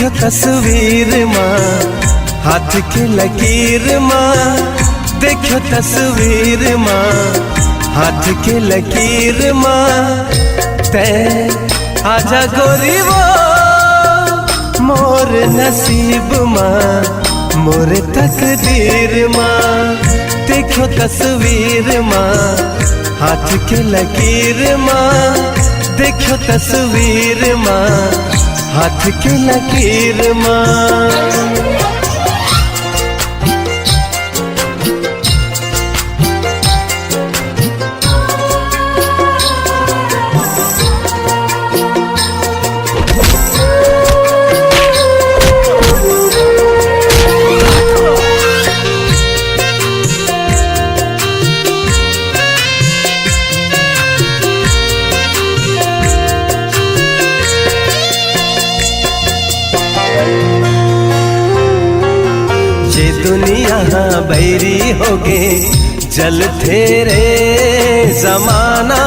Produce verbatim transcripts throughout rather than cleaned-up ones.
तस्वीर मा, हाथ के लकीर मा, देखियो तस्वीर मा, हाथ के लकीर मा। तै आजा गोरी वो मोर नसीब मा, मोर तकदीर मा। देखियो तस्वीर मा, हाथ के लकीर मा। देखियो तस्वीर मा, हाथ के लकीर मा। ये दुनिया बैरी होगे, जलथे रे जमाना।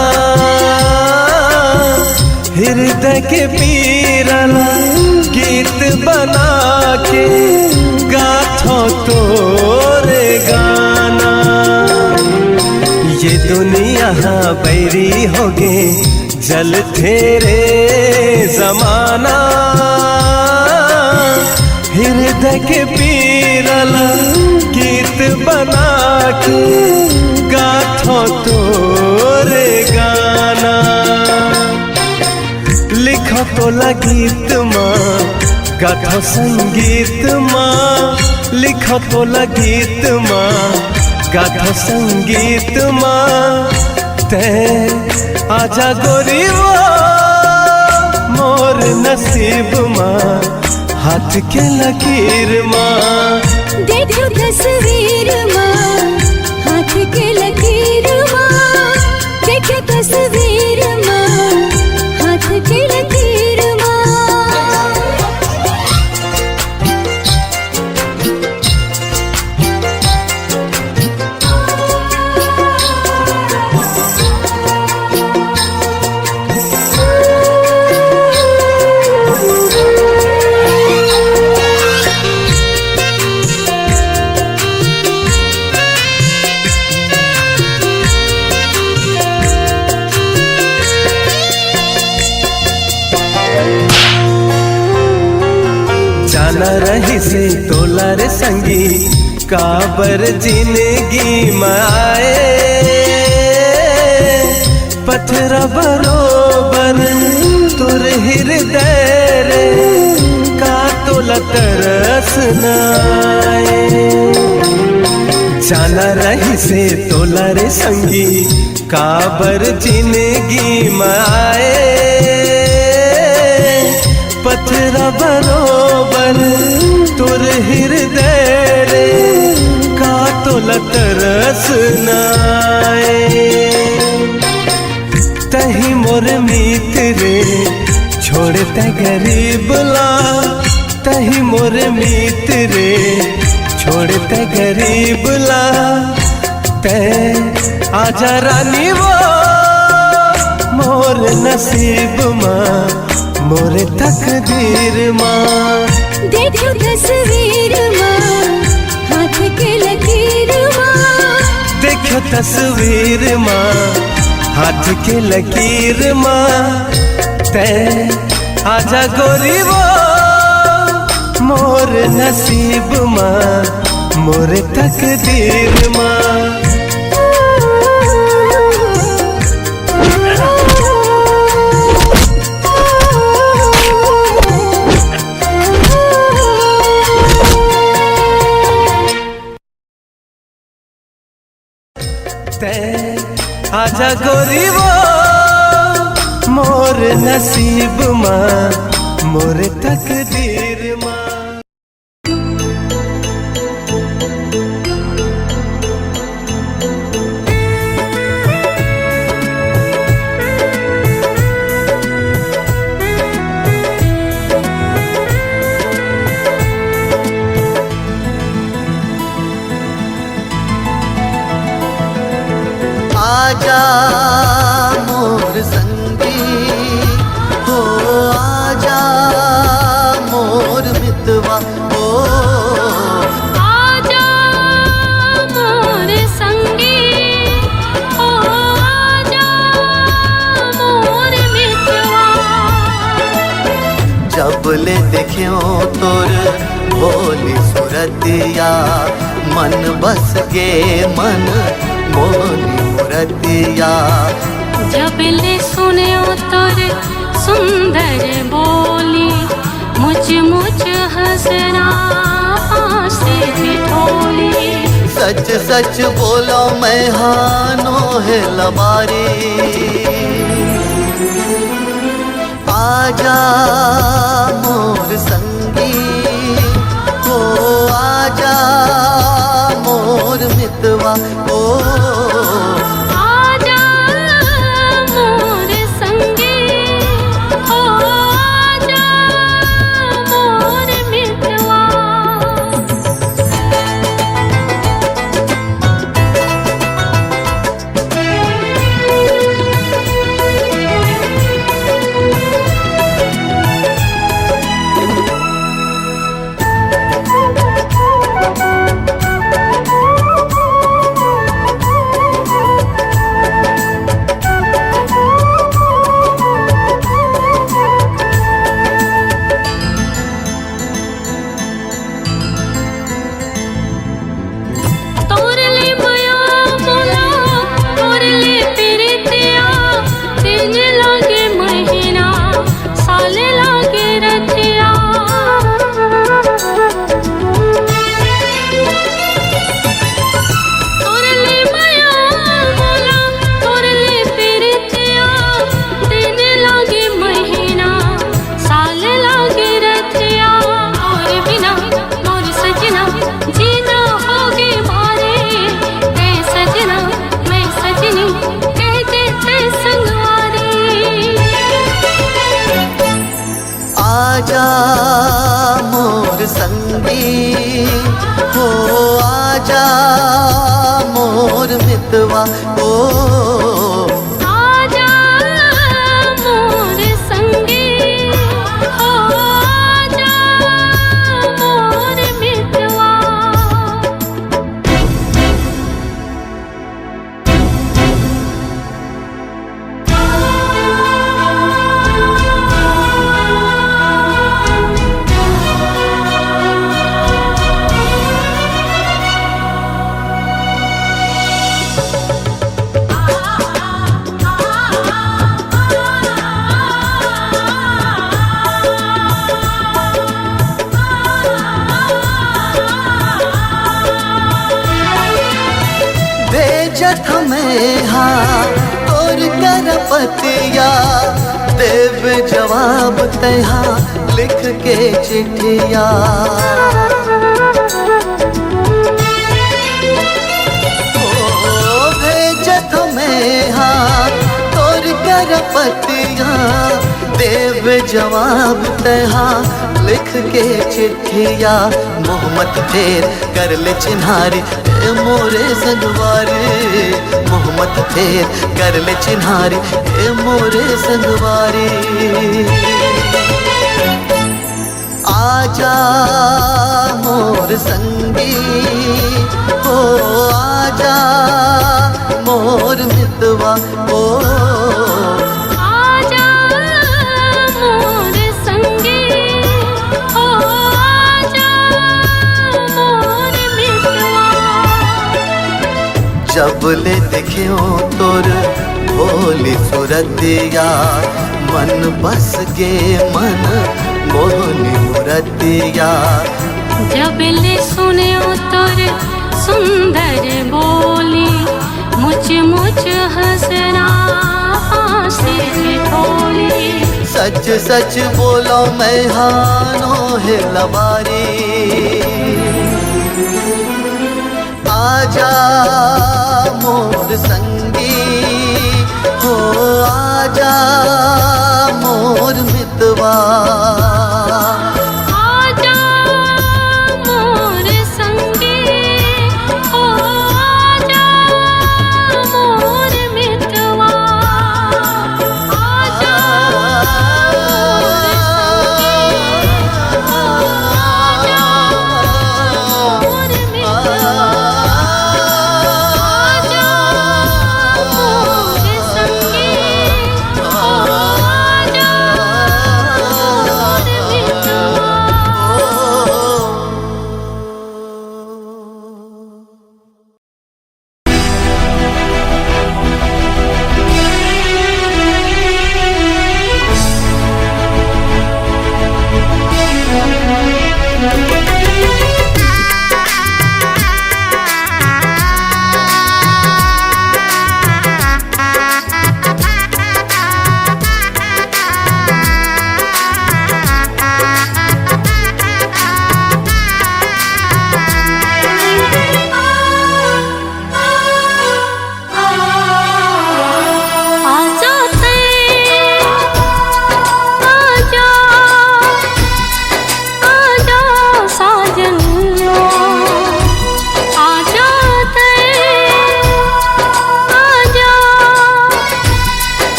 हृदय के पीरा ला गीत बना के गाथो तोरे गाना। ये दुनिया बैरी होगे, जलथे रे जमाना। हृदय के पीरा ला गीत बना के गाथो तोरे गाना। लिखो तोला गीत मा, गाथो संगीत मा। लिखो तोला गीत मा, गाथो संगीत मा। तै आजा गोरी वो मोर नसीब मा, हाथ के लकीर मा। देखियो तस्वीर मा, हाथ के लकीर मा। देखियो तस्वीर मा, हाथ के लकीर मा। जाना रहिसे तोला रे संगी, काबर जिंदगी मा आए। पथरा बरोबर तोर हृदय रे, का तोला तरस ना आए। जाना रहिसे तोला रे संगी, काबर जिंदगी मा आए। पथरा बरोबर तोर हृदय रे, का तोला तरस ना आए। तही मोर मीत रे, छोड़ तै गरीब ला। तही मोर मीत रे, छोड़ तै गरीब ला। तै आजा रानी वो मोर नसीब मा, मोर तकदीर मा। देखियो तस्वीर मा, हाथ के लकीर मा। देखियो तस्वीर मा, हाथ के लकीर मा। तै आजा गोरी वो मोर नसीब मा, मोर तकदीर मा। तै आजा गोरी वो मोर नसीब मा, मोर तकदीर मा। आजा मोर संगी, हो आजा मोर क्यों तोर भोली सूरतिया, मन बस गे मन मोहनी मूरतिया। जब ले सुन्यो तोर सुंदर बोली, मुच मुच हंसना आंसे ठिठोली। सच सच बोलों मैं हानो हे लबारी। आजा मोर संगी, ओ आजा मोर मितवा, ओ आजा मोर संगी, ओ आजा मोर मितवा। तोर ले मया मोला, तोर ले पीरितिया, दिन लागे महीना, साल लागे रतिया। तोर ले मया मोला, तोर ले पीरितिया, दिन लागे महीना, साल लागे रतिया। तोर बिना मोर सजना, जीना होगे भारी। ए सजना, मैं सजनी, कह दे ते संगवारी। आजा मोर संगी, हो आजा मोर मितवा, ओ आजा मोर संगी, ओ आजा मोर मितवा। भेजत हमें हा तोर कर पतिया, देव जवाब तैहा लिख के चिट्ठिया। ओ भेजत हमें हा तोर कर पतिया, देव जवाब तैहा लिख के चिट्ठिया। मोहम्मद फेर कर ले चिन्हारी ए मोरे संगवारी, मोहम्मद फेर कर ले चिन्हारी ए मोरे संगवारी। आजा मोर संगी, ओ आजा मोर मितवा, ओ आजा मोर संगी, ओ आजा मोर मितवा। जब ले देखेंव तोर भोली सूरतिया, मन बस गे मन मोहनी मूरतिया। जब ले सुन्यो तोर सुंदर बोली, मुच मुच हंसना आंसे ठिठोली। सच सच बोलों मैं हानो हे लबारी। आजा मोर संगी, हो आजा मोर मितवा। आजा मोर संगी, हो आजा मोर मितवा।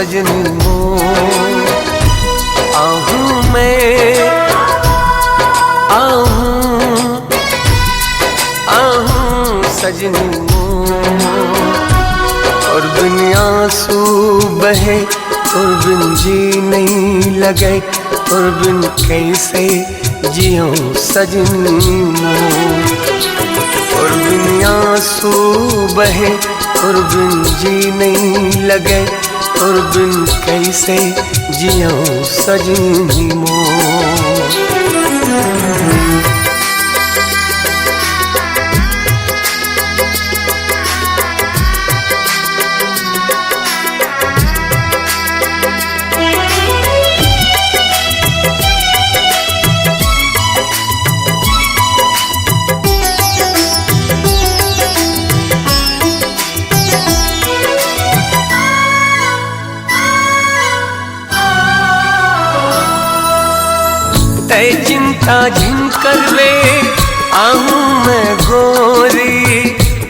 सजनी मोर, आहूँ मैं, आहूँ, आहूँ सजनी मोर। तोर बिन आँसू बहे, तोर बिन जी नइ लगे, तोर बिन कइसे जियौं सजनी मोर। तोर बिन आँसू बहे, तोर बिन जी नइ लगे, तोर बिन कइसे जियौं सजनी मोर। तैं चिंता झिन करबे, आहूँ मैं गोरी,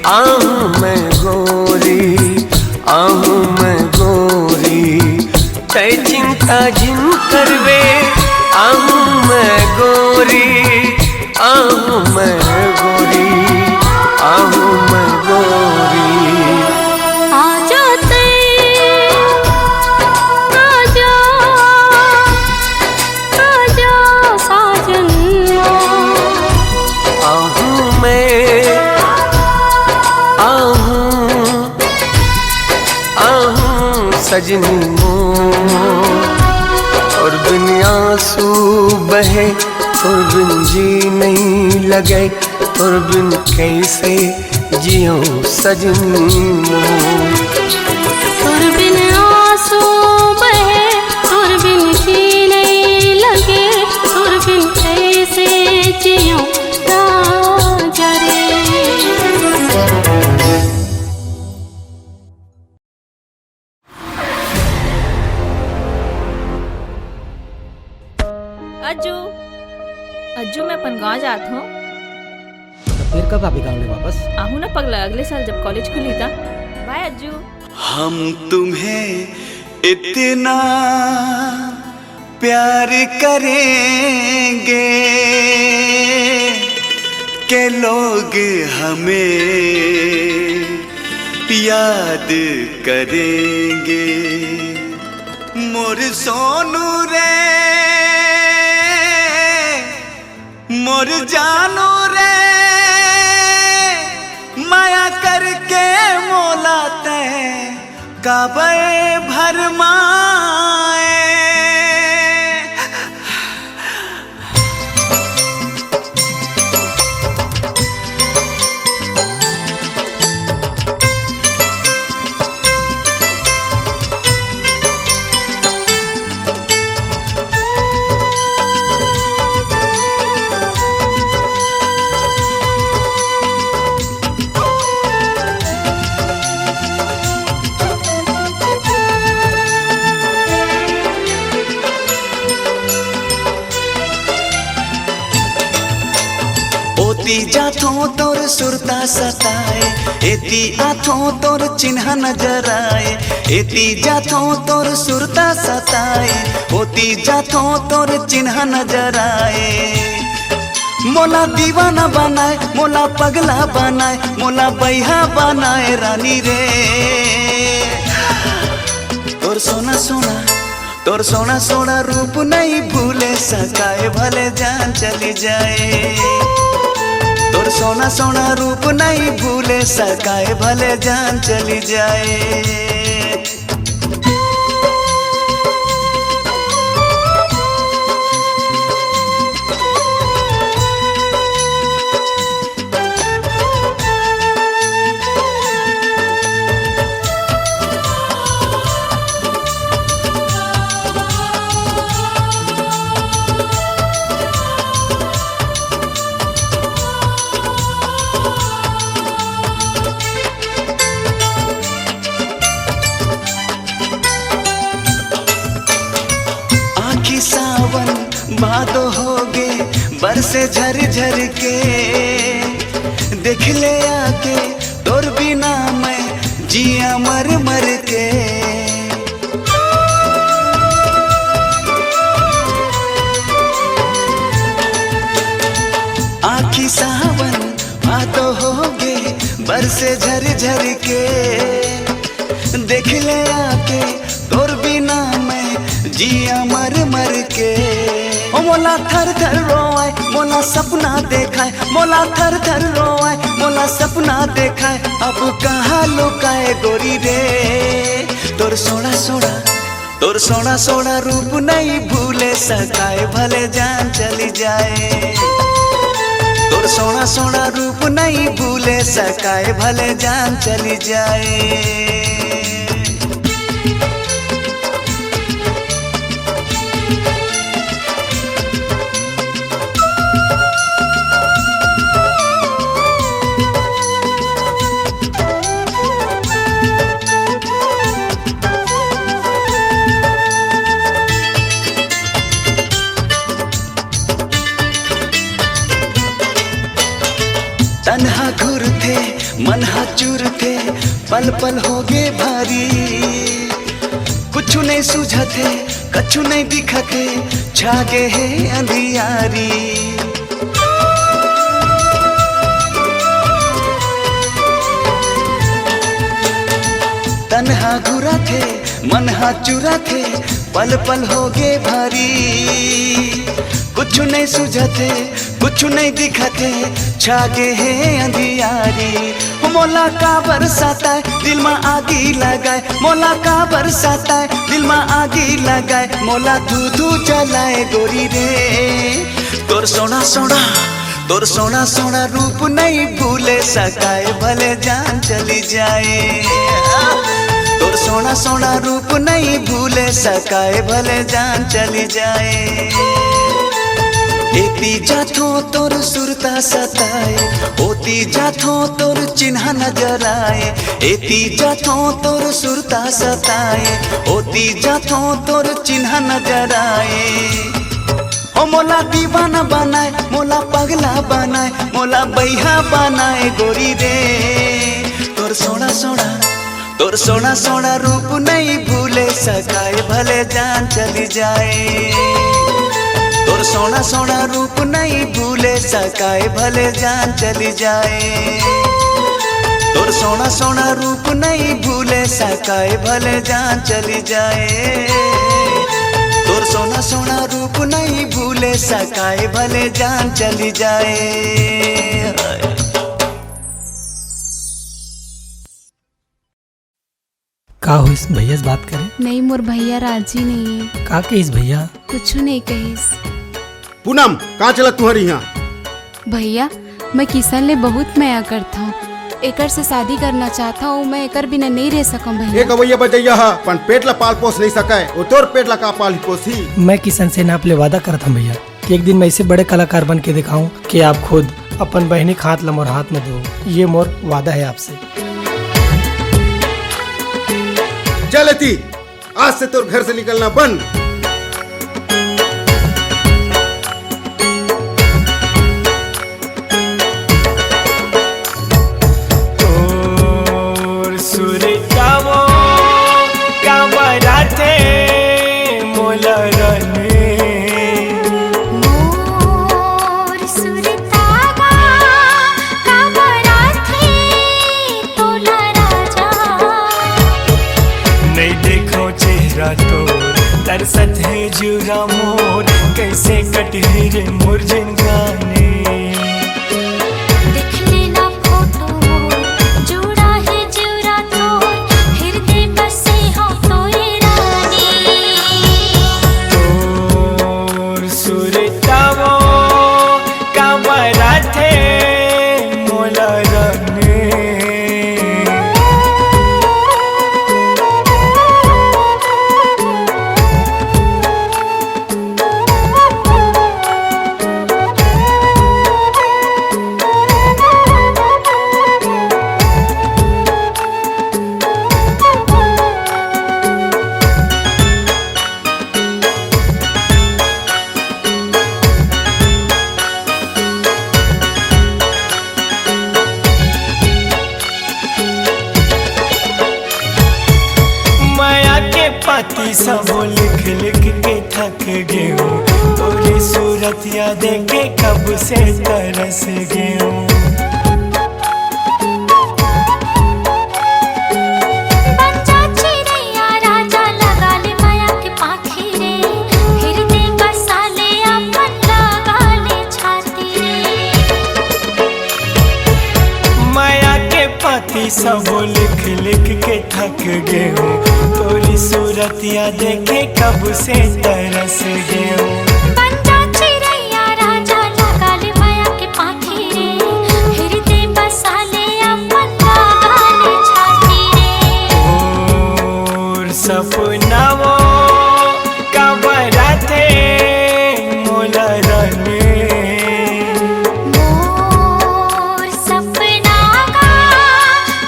आहूँ मैं गोरी, आहूँ मैं गोरी। तैं चिंता झिन करबे, आहूँ मैं गोरी, आहूँ मैं गोरी, आहूँ मैं गोरी। आजा तैं, आजा, आजा साजन। आहूँ मैं, आहूँ, आहूँ सजनी मोर। तोर बिन आँसू बहे, तोर बिन जी नइ लगे, तोर बिन कइसे जियौं सजनी मोर। तोर बिन आँसू बहे, तोर बिन जी नइ लगे, तोर बिन कइसे जियौं राजा रे। अज्जू, अज्जू, मैं अपन गांव जात हूँ। तो फिर कब आबे गांव ले वापस? आहूँ ना पगला, अगले साल जब कॉलेज खुली ता। बाय अज्जू। हम तुम्हें इतना प्यार करेंगे कि लोग हमें याद करेंगे। मोर सोनू रे, मोर जानू रे, माया करके मोला तैं काबर भरमाए। ओती जाथों तोर सुरता सताए, एती आथों तोर चिन्हा नजर आए। एती जाथों तोर सुरता सताए, ओती जाथों तोर चिन्हा नजर आए। मोला दीवाना बनाए, मोला पगला बनाए, मोला बैहा बनाए रानी रे। तोर सोना सोना, तोर सोना सोना रूप नइ भूले सकाए, भले जान चली जाए। तोर सोना सोना रूप नइ भूले सकाए, भले जान चली जाए। आँखी सावन भादो होगे, बरसे झर झर के। देख ले आके तोर बिना मैं जिया मर मर के। से झर झर के देख ले आके, तोर बिना मैं जिया मर मर के। ओ मोला थर थर रोवाए, मोला सपना देखाए, मोला थर थर रोवाए, मोला सपना देखाए। अब कहाँ लुकाए गोरी रे, तोर सोना सोना, तोर सोना सोना रूप नहीं भूले सकाए, भले जान चली जाए। तोर सोना सोना रूप नहीं भूले सकाए, भले जान चली जाए। तन ह घुरथे, मन ह चुरथे, पल पल होगे भारी। कुछु नइ सुझथे, कछु नइ दिखथे, छागे हे अंधियारी। तन ह घुरथे, मन ह चुरथे, पल पल होगे भारी। कुछु नइ सुझथे, कुछु नइ दिखथे, छागे हे अंधियारी। मोला काबर सताए, दिल म आगी लगाए, मोला काबर सताए, दिल म आगी लगाए, मोला धू धू जलाए गोरी रे। तोर सोना सोना, तोर सोना सोना रूप नइ भूले सकाए, भले जान चली जाए। तोर सोना सोना रूप नइ भूले सकाए, भले जान चली जाए। एती जाथों तोर सुरता सताए, ओती जाथों तोर चिन्हा नजर आए। एती जाथों तोर सुरता सताए, ओती जाथों तोर चिन्हा नजर आए। ओ मोला दीवाना बनाए, मोला पगला बनाए, मोला बइहा बनाए गोरी रे। तोर सोना सोना, तोर सोना सोना रूप नइ भूले सकाए, भले जान चली जाए। तोर सोना सोना रूप नइ भूले सकाए, भले जान चली जाए। तोर सोना सोना रूप नइ भूले सकाए, भले जान चली जाए। तोर सोना सोना रूप नइ भूले सकाए, भले जान चली जाए। का होइस, भैया से बात करे? नहीं, मोर भैया राजी नहीं है। का कहिस भैया? कुछु नहीं कहिस। पूनम, का चलत तुंहर इहाँ? भैया, मैं किशन ले बहुत मया करथौं, एकर से शादी करना चाहथौं, मैं एकर बिना नहीं रह सकौं भैया। एक अवैया बजैया ह अपन पेट ला पाल पोस नहीं सकय, वो तोर पेट ला का पाल पोसही? मैं किशन से नाप ले वादा करत हौं भैया कि एक दिन मैं ऐसे बड़े कलाकार बन के दिखाऊं कि आप खुद अपन बहिनी के हाथ ला मोर हाथ में दो। ये मोर वादा है आपसे। चल एती, आज से तोर घर से निकलना बंद। तोर सुरतावो काबर आथे मोला रने। मोर सुरतावा काबर आथे तोला राजा। नइ देखौं चेहरा तोर, तरसत हे जुरा मोर, कइसे कटही रे मोर जिनगानी। देख लेना फोटो मोर, जुड़ा हे जुरा तोर, हृदय बसे हौं तोरे रानी। तोर सुरतावो काबर आथे मोला रने। मया के पाती सबो लिख लिख के थक गेहूं, तोरी सूरतिया देखे कब से तरस गेहूं। वो लिख लिख के थक गए हूँ, तोरी सूरतिया देखे कब से तरस गए हूँ। बन जा चिरैया राजा, लगा ले माया के पाँखी रे, हृदय बसा ले अपन, लगा ले छाती रे। और सपना वो काबर आथे मोला रानी। मोर सपना का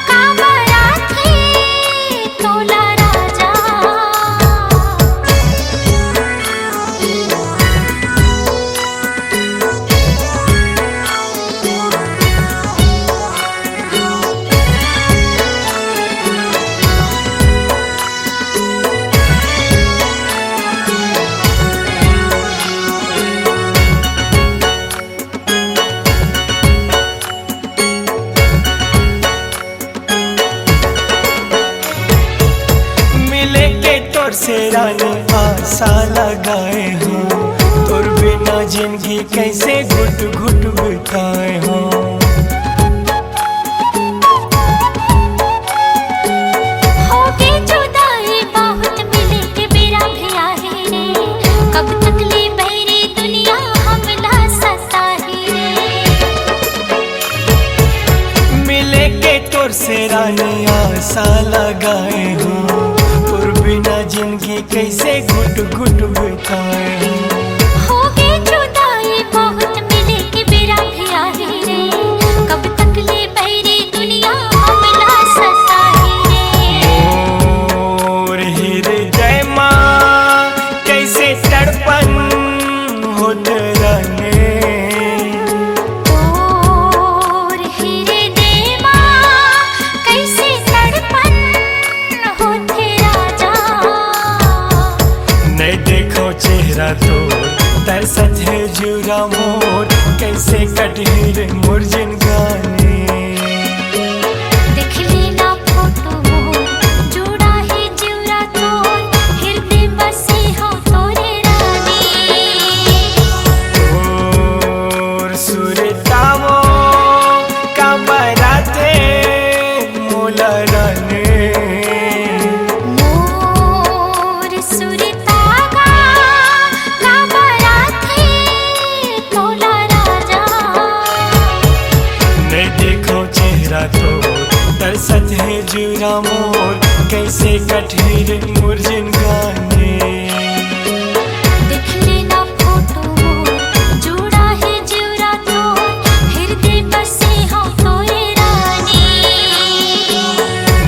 काबर आथे तोला राजा। मिले के तोर से रानी आशा लगाए हूँ, तोर बिना जिंदगी कैसे घुट घुट बिताए हूँ। होगे जुदाई बहुत, मिले के बेरा भी आहे रे, कब तक ले बैरी दुनिया हमला सताही रे। मिले के तोर से रानी आशा लगाए हूँ, तोर बिना जिंदगी कैसे घुट घुट बिताए हूँ। होगे जुदाई बहुत, मिले के बेरा भी आहे रे, कब तक ले बैरी दुनिया हमला सताही रे। मोर हृदय मा कैसे तड़पन होत रहे। तोर हृदय मा कैसे तड़पन होथे राजा। नहीं देखो चेहरा तोर, तरसत हे जुरा मोर, कैसे कटही रे मोर जिनगानी। देख लेना फोटो मोर, जुड़ा हे जिउरा तोर, हृदय बसे हो तोरे रानी। तोर सुरतावो काबर आथे मोला रानी। मोर सुरतावा काबर आथे तोला राजा। नहीं देखो चेहरा तोर, तरसत हे जुरा मोर, कैसे कटही रे मोर जिनगानी। देख लेना फोटो मोर, जुड़ा हे जिउरा तोर, हृदय बसे हो तोरे रानी।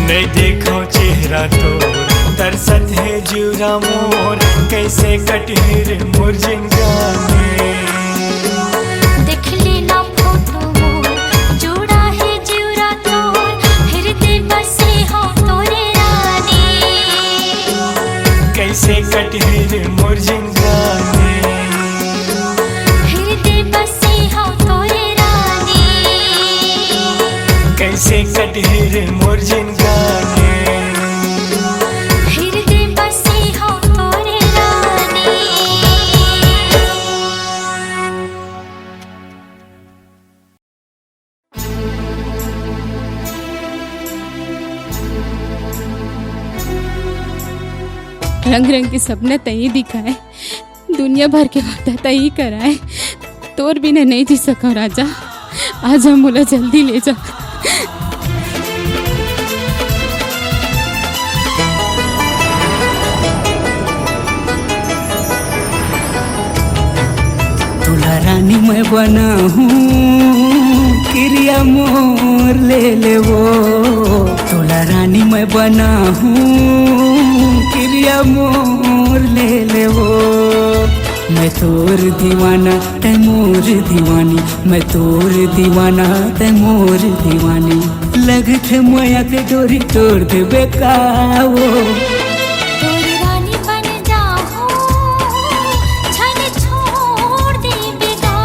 नहीं देखो चेहरा तोर, तरसत हे जिउरा मोर, कैसे कटही रे मोर जिनगानी। देख लेना फोटो मोर, जुड़ा हे जिउरा तोर, हृदय बसे हो तोरे रानी। कैसे कटही रे मोर जिनगानी। हृदय बसे हो तोरे रानी। कैसे कटही रे मोर जिनगानी। हृदय बसे हो तोरे रानी। रंग रंग के सपना तई दिखाए, दुनिया भर के वादा तई कराए। तोर बिना नहीं जी सकव राजा, आज हम मोला जल्दी ले जा। तोला रानी मैं बनाहूँ, किरिया मोर ले लेवो। तोला रानी मैं बनाहूँ, किरिया मोर ले लेवो। मैं तोर दीवाना, तै मोर दीवानी, मैं तोर दीवाना, तै मोर दीवानी। लगथे मया के डोरी तोड़ देबे का वो। तोर रानी बन जाहूँ, झन छोड़ देबे गा।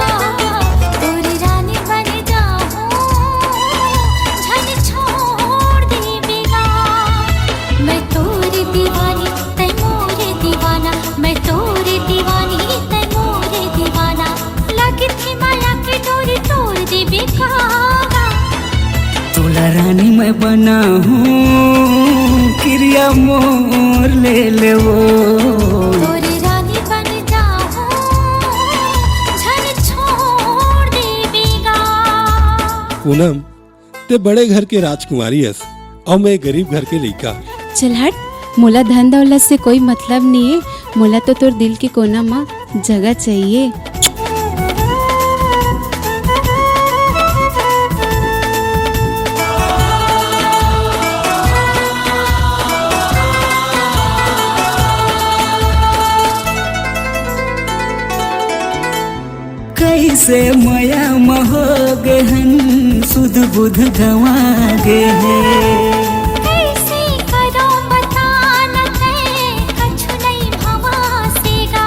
तोर रानी बन जाहूँ, झन छोड़ देबे गा। मैं तोर दीवानी, तै मोर दीवाना, मैं तोर दीवानी, तै मोर दीवाना। लगथे माया के डोरी तोड़ देबे का। तोला रानी बना हूँ, किरिया मोर ले लेवो। तोरे रानी बन जाहूँ, झन छोड़ देबे गा। पूनम, ते बड़े घर के राजकुमारी अस, अउ मैं गरीब घर के लइका। चल हट, मोला धन दौलत से कोई मतलब नहीं है। मोला तो तोर दिल के कोना म जगह चाहिए। कैसे मया म हो गे हन, सुध बुध गवा गे हे। कैसे करो बता न तै, कछु नहीं भवा सेगा।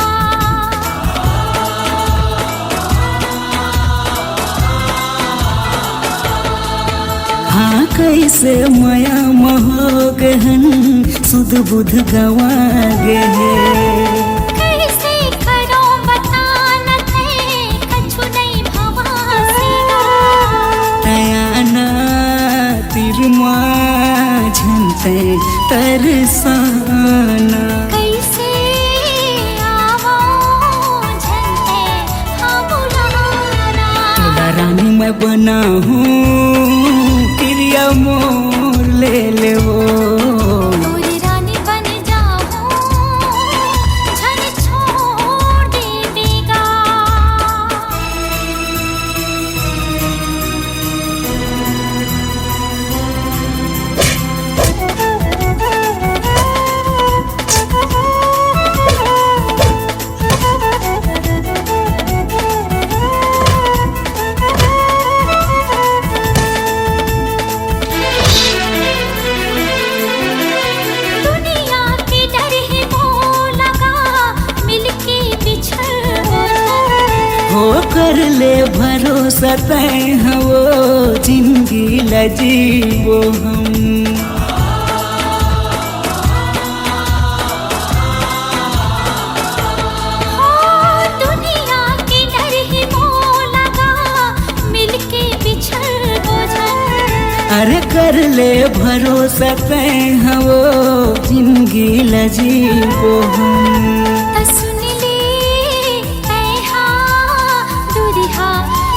हाँ, कैसे मया म हो गे हन, सुध बुध गवा गे हे। कैसे करो बता न तै, कछु नहीं भवा सेगा। तयाना तिरमा झन तै तरसाना। कैसे आवो झन तै तोला रानी मैं बना हूँ, किरिया मोर ले लेवो। तोरी रानी बन जाहूँ, झन छोड़ देबे गा। दुनिया के डर हे मोला गा, मिलके बिछड़ हो कर ले भरोसा तै हवो, जिंदगी ल जीवो हम। हो दुनिया के डर हे मोला गा, मिलके बिछड़ बोझल। अरे कर ले भरोसा तै हवो, जिंदगी ल जीवो हम। त सुन ले तै हा दुरिहा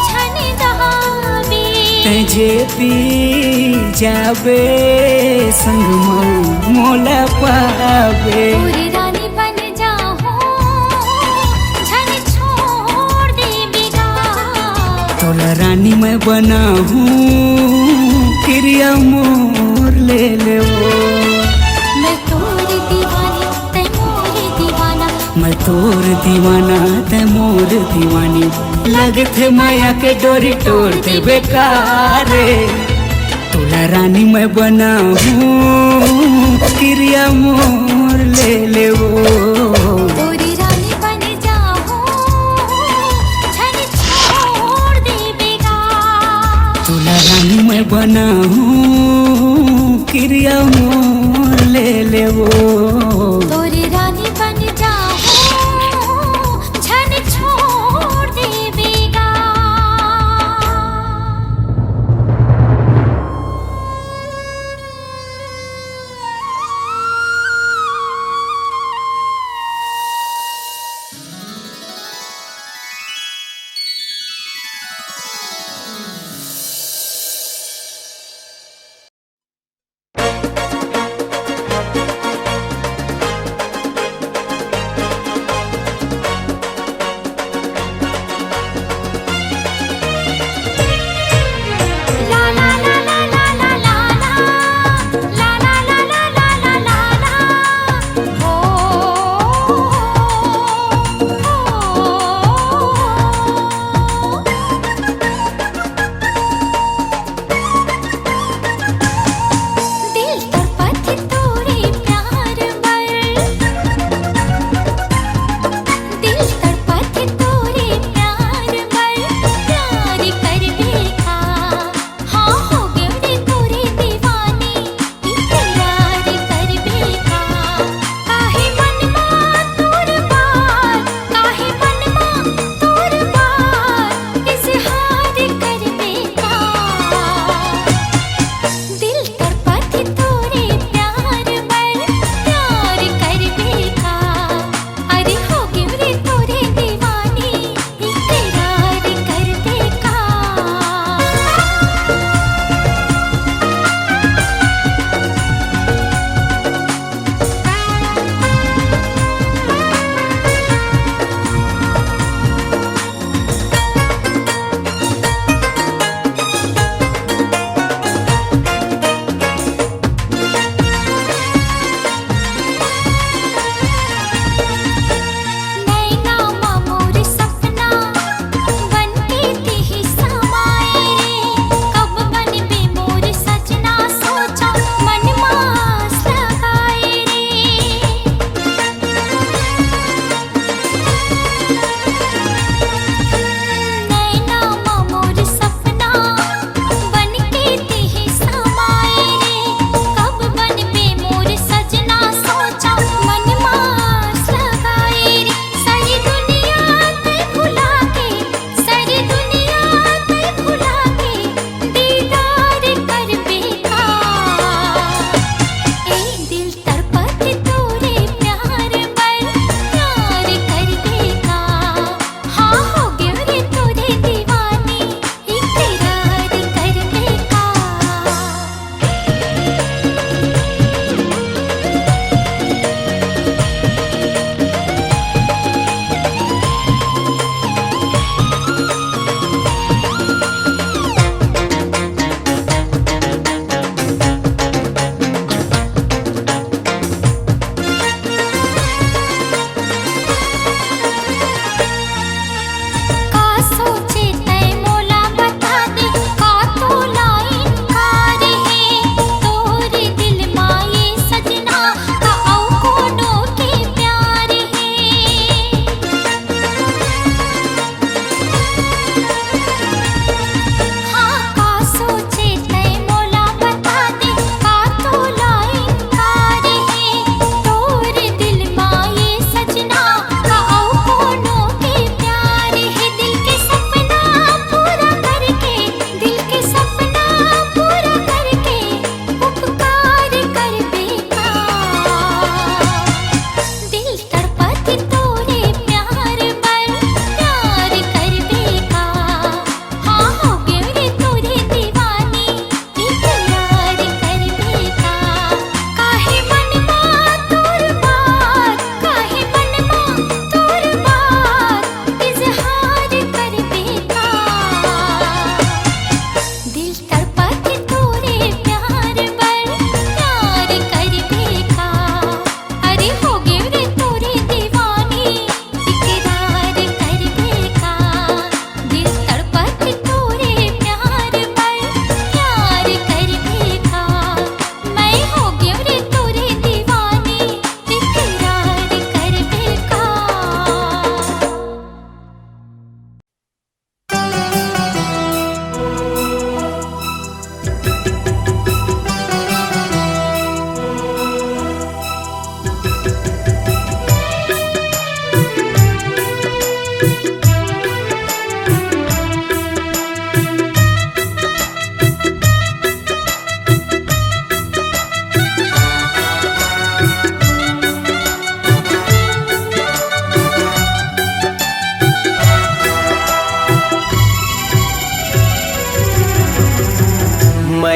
झन जाबे। तै जे पी जाबे संग म मोला पाबे। तोरी रानी बन जाहूँ, झन छोड़ देबे गा। तोला रानी मैं बना हूँ, किरिया मोर ले लेवो। मैं तोर दीवानी, तै मोर दीवाना। मैं तोर दीवाना, तै मोर दीवानी। लगथे मया के डोरी टोर देबे का रे। तोला रानी मैं बना हूँ, किरिया मोर ले लेवो। तोरी रानी बन जाहूँ, झन छोड़ देबे गा। तोला रानी मैं बना हूँ, किरिया मोर ले लेवो। तोरी रानी बन जाहूँ, झन छोड़ देबे गा।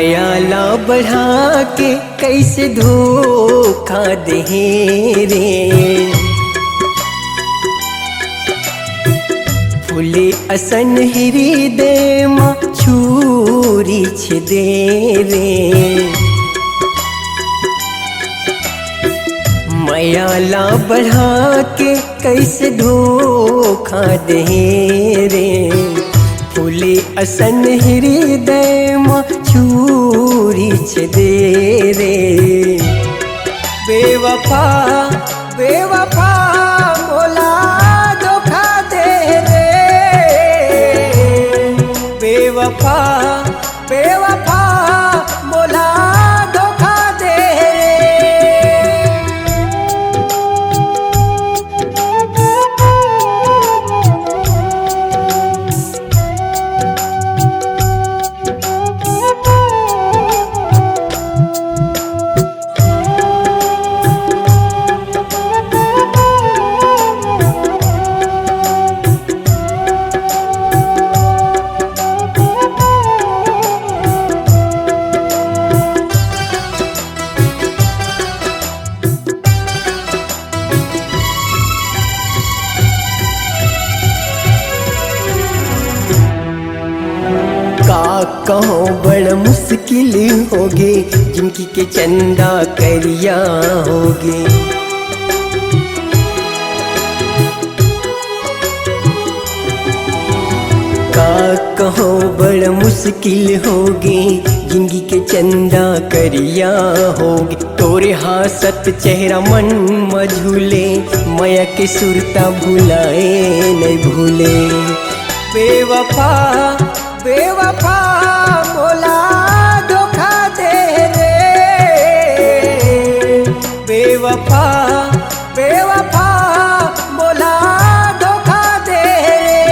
मया ला बढ़ा के कइसे धोखा देहे रे। फूले असन हृदय म छुरी छेदे रे। मया ला बढ़ा के कइसे धोखा देहे रे। फूले असन हृदय म छुरी छेदे रे। बेवफा, बेवफा मोला धोखा दे रे। बेवफा, बेवफा मोला धोखा दे रे। का कहूँ बड़ मुश्किल होगे, जिनकी के चंदा करिया होगे। का कहूँ बड़ मुश्किल होगे, जिनगी के चंदा करिया होगे। तोरे हासत चेहरा मन म झूले, मया के सुरता भुलाए नइ भूले। बेवफा, बेवफा मोला धोखा दे रे। बेवफा, बेवफा मोला धोखा दे रे।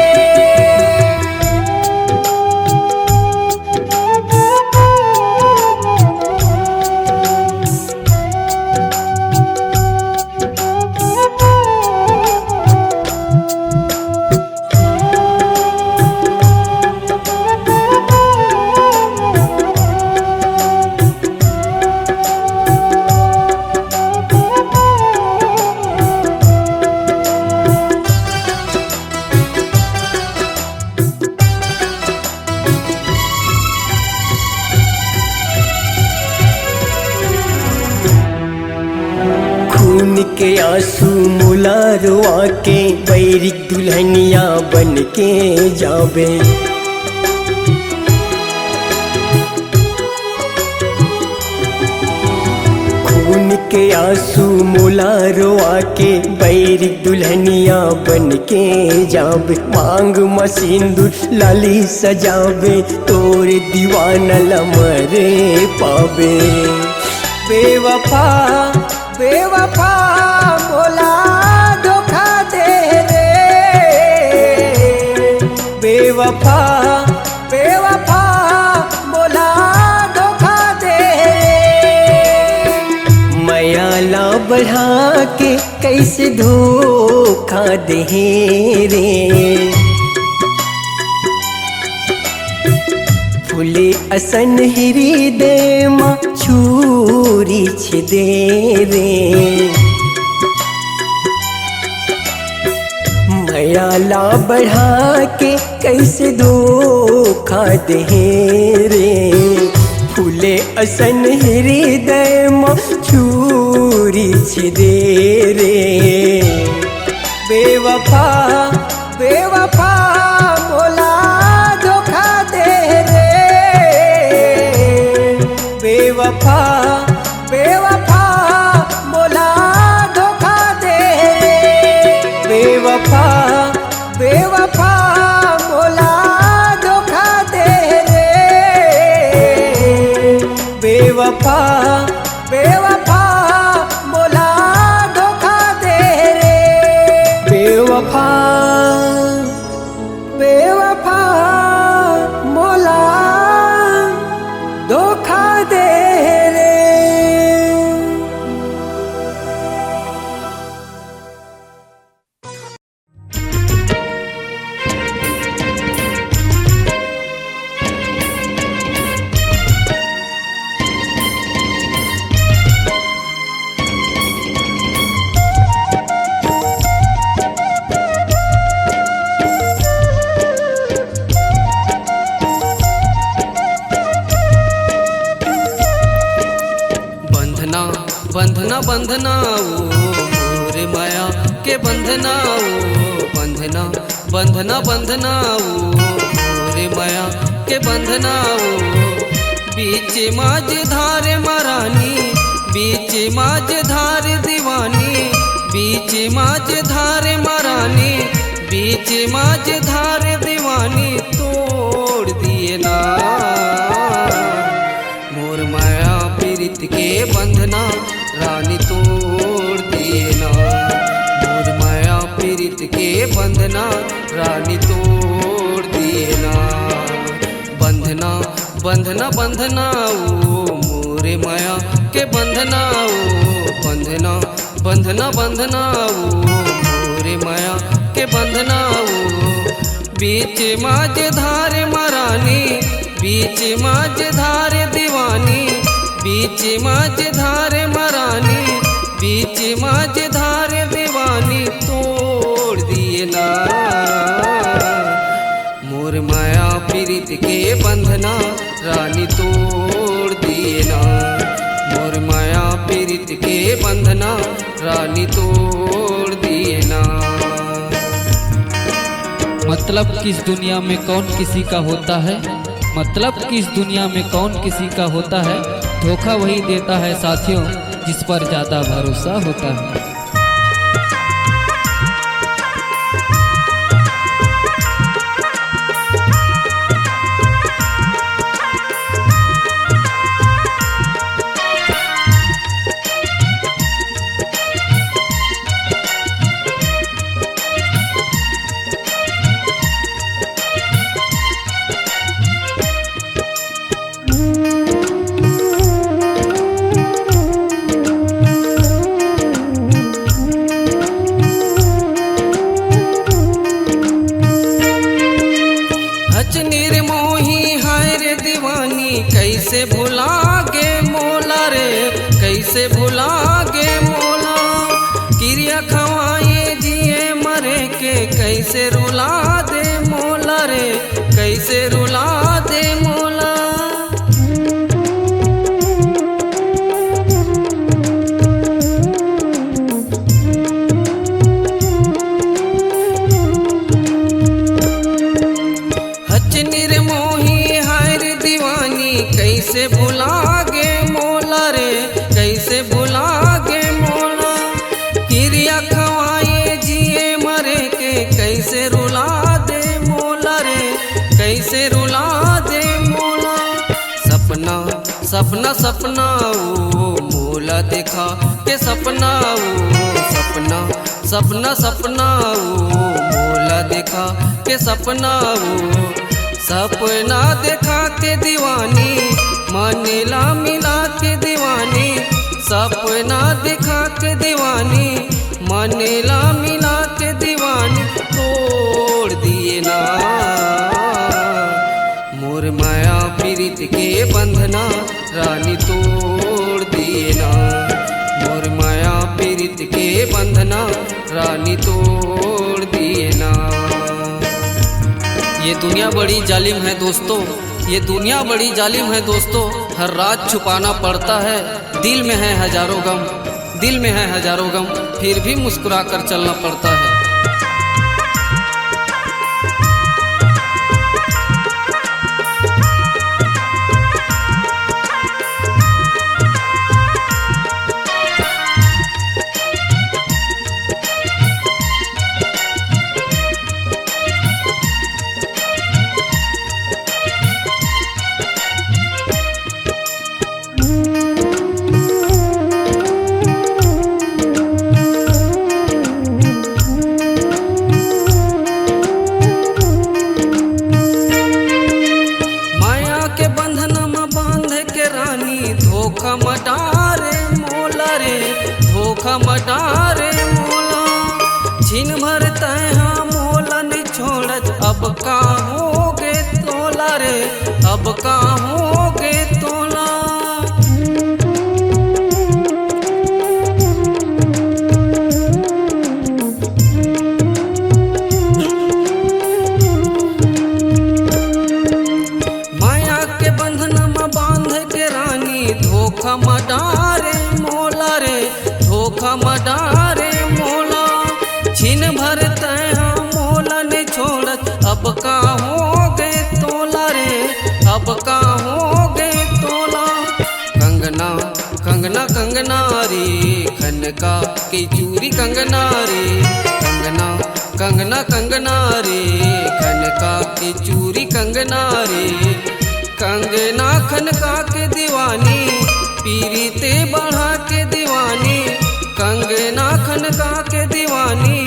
खून के आंसू मोला रोआ के, बैरी दुल्हनिया बन के जाबे। खून के आंसू मोला रोआ के, बैरी दुल्हनिया बन के जाबे। मांग म सिंदूर लाली सजाबे, तोरे दीवाना ला मरे पाबे। बेवफा, बेवफा मोला धोखा दे रे। बेवफा, बेवफा मोला धोखा दे रे। मया ला बढ़ा के कइसे धोखा देहे रे। फूले असन हृदय म छुरी छेदे रे। मया ला बढ़ा के कइसे धोखा देहे रे। फूले असन हृदय म छुरी छेदे रे। बेवफा, बेवफा मोला धोखा दे रे। बेवफा, बेवफा मोला धोखा दे रे। बेवफा, बेवफा मोला धोखा दे रे। बेवफा, बेवफा बंधना बंधना ओ मोर माया के बंधना ओ बंधना, बंधना बंधना ओ मोर माया के बंधना ओ। बीच माझ धार म रानी, बीच माझ धार दीवानी, बीच माझ धार म रानी, बीच माझ धार दीवानी तोड़ दिए ना। मोर माया पीरित के बंधना रानी तोड़ दिए ना। मोर माया पीरित के बंधना रानी तोड़ दिए ना। बंधना बंधना बंधना ओ मोरे माया के बंधना ओ बंधना, बंधना बंधना ओ मोरे माया के बंधना ओ। बीच माझ धार म रानी, बीच माझ धार दीवानी, बीच माझ धार म रानी, बीच माझ धार दीवानी तोड़ दिए ना। मोर माया पीरित के बंधना रानी तोड़ दिए ना। मोर माया पीरित के बंधना रानी तोड़ दिए ना। मतलब किस दुनिया में कौन किसी का होता है, मतलब किस दुनिया में कौन किसी का होता है। धोखा वही देता है साथियों, जिस पर ज्यादा भरोसा होता है। हच निर्मोही हाय रे दीवानी, कैसे भुला गे मोला रे, कैसे भुला गे मोला। किरिया खवाए जिए मरे के, कैसे रुला दे मोला रे, कैसे रुला दे मोला। हच निर्मोही हाय रे दीवानी, कैसे भुला गे मोला रे, कैसे भुला गे मोला। किरिया खवाए जिए मरे के, कैसे रुला दे मोला रे, कैसे रुला दे मोला। सपना सपना सपना ओ मोला देखा के सपना ओ सपना, सपना सपना ओ मोला देखा के सपना ओ। सपना देखा के दीवानी, मन ला मिला के दीवानी। सपना देखा के दीवानी, मन ला मिला के दीवानी तोड़ दिए ना। मोर माया पीरित के बंधना रानी तोड़ दिए ना। मोर माया पीरित के बंधना रानी तोड़ दिए ना। ये दुनिया बड़ी जालिम है दोस्तों, ये दुनिया बड़ी जालिम है दोस्तों। हर राज छुपाना पड़ता है, दिल में है हजारों गम, दिल में है हजारों गम, फिर भी मुस्कुरा कर चलना पड़ता है। माया के बंधन म बांध के रानी, धोखा म डारे मोला रे, धोखा म डारे मोला। छिन भर तैं हा मोला नि छोड़त, अब का होगे तोला रे, अब का होगे तोला। माया के बंधन म बांध के रानी, धोखा म डारे मोला। कंगना रे, खनका के चूरी कंगना रे, कंगना, कंगना, कंगना रे, खनका के चूरी कंगना रे। कंगना खनका के दीवानी, पीरिते बढ़ा के दीवानी, कंगना खनका के दीवानी,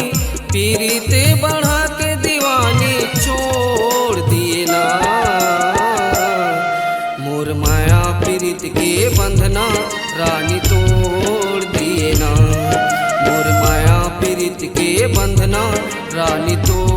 पीरिते बढ़ा के दीवानी छोड़ दिए ना। मोर माया पीरित के बंधना रानी तोड़ दिए ना, मोर माया पीरित के बंधना रानी तोड़